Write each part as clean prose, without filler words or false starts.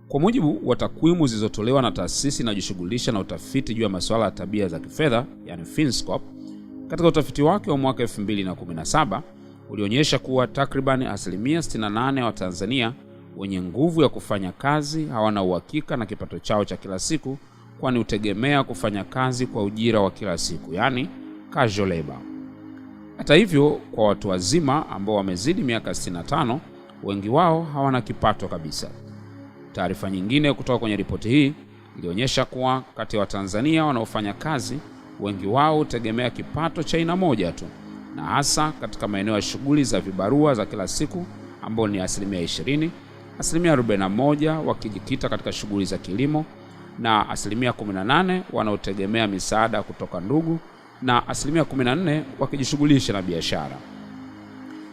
Kwa mujibu wa takwimu zilizotolewa na taasisi inayojishughulisha na utafiti juu ya masuala ya tabia za kifedha, yani Finscope, katika utafiti wake wa mwaka 2017 ulionyesha kuwa takriban 68% wa Tanzania wenye nguvu ya kufanya kazi hawana uhakika na kipato chao cha kila siku, kwani hutegemea kufanya kazi kwa ujira wa kila siku, yani casual labor. Hata hivyo, kwa watu wazima ambao wamezidi miaka 65, wengi wao hawana kipato kabisa. Taarifa nyingine kutoka kwenye ripoti hii ilionyesha kuwa kati ya Watanzania wanaofanya kazi, wengi wao hutegemea kipato cha aina moja tu, na hasa katika maeneo ya shughuli za vibarua za kila siku ambao ni 20%, 41% wakijikita katika shughuli za kilimo na 18% wanaotegemea misaada kutoka ndugu na 14% wakijishughulisha na biashara.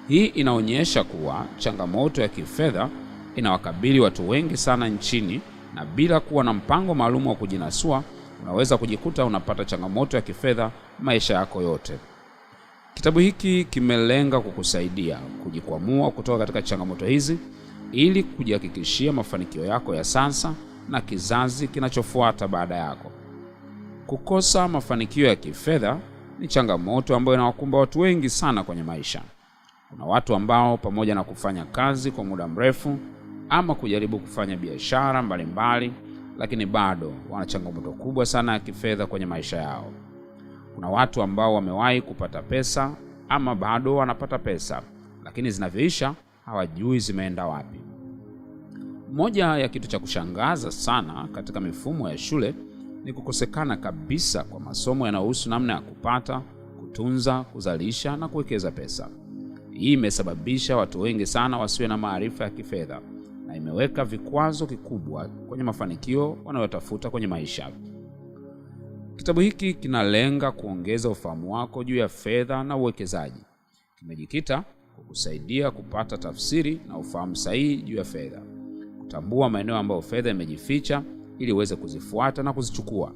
Hii inaonyesha kuwa changamoto ya kifedha inawakabili watu wengi sana nchini, na bila kuwa na mpango maalum wa kujinasua, unaweza kujikuta unapata changamoto ya kifedha maisha yako yote. Kitabu hiki kimelenga kukusaidia kujikwamua kutoka katika changamoto hizi ili kujihakikishia mafanikio yako ya sasa na kizazi kinachofuata baada yako. Kukosa mafanikio ya kifedha ni changamoto ambayo inawakumba watu wengi sana kwenye maisha. Kuna watu ambao pamoja na kufanya kazi kwa muda mrefu ama kujaribu kufanya biashara mbalimbali, lakini bado wana changamoto kubwa sana ya kifedha kwenye maisha yao. Kuna watu ambao wamewahi kupata pesa ama bado wanapata pesa, lakini zinavyoisha hawajui zimeenda wapi. Moja ya kitu cha kushangaza sana katika mifumo ya shule ni kukosekana kabisa kwa masomo yanayohusu namna ya kupata, kutunza, kuzalisha na kuwekeza pesa. Hii imesababisha watu wengi sana wasiwe na maarifa ya kifedha na imeweka vikwazo kikubwa kwenye mafanikio wanayotafuta kwenye maisha. Kitabu hiki kinalenga kuongeza ufahamu wako juu ya fedha na uwekezaji. Kimejikita kukusaidia kupata tafsiri na ufahamu sahihi juu ya fedha, kutambua maeneo ambayo fedha imejificha ili uweze kuzifuata na kuzichukua.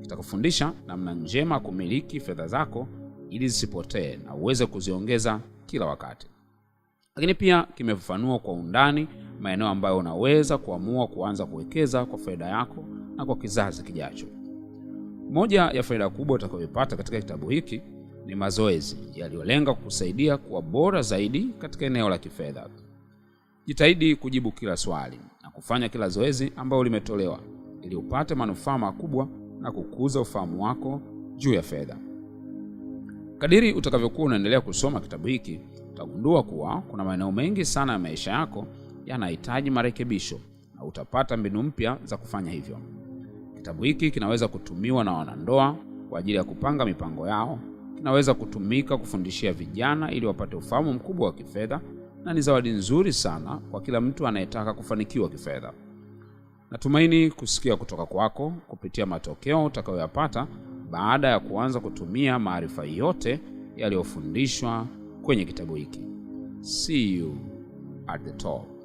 Kitakufundisha namna njema kumiliki fedha zako ili zisipotee na uweze kuziongeza kila wakati. Lakini pia kimefafanua kwa undani maeneo ambayo unaweza kuamua kuanza kuwekeza kwa faida yako na kwa kizazi kijacho. Moja ya faida kubwa utakayoipata katika kitabu hiki ni mazoezi yaliyolenga kukusaidia kuwa bora zaidi katika eneo la kifedha. Jitahidi kujibu kila swali na kufanya kila zoezi ambalo limetolewa ili upate manufaa makubwa na kukuza ufahamu wako juu ya fedha. Kadiri utakavyokuwa unaendelea kusoma kitabu hiki, utagundua kuwa kuna maeneo mengi sana ya maisha yako yanahitaji marekebisho na utapata mbinu mpya za kufanya hivyo. Kitabu hiki kinaweza kutumiwa na wanandoa kwa ajili ya kupanga mipango yao, kinaweza kutumika kufundishia vijana ili wapate ufahamu mkubwa wa kifedha, na ni zawadi nzuri sana kwa kila mtu anayetaka kufanikiwa kifedha. Natumaini kusikia kutoka kwako kupitia matokeo utakayoyapata baada ya kuanza kutumia maarifa yote yaliyofundishwa kwenye kitabu hiki. See you at the top.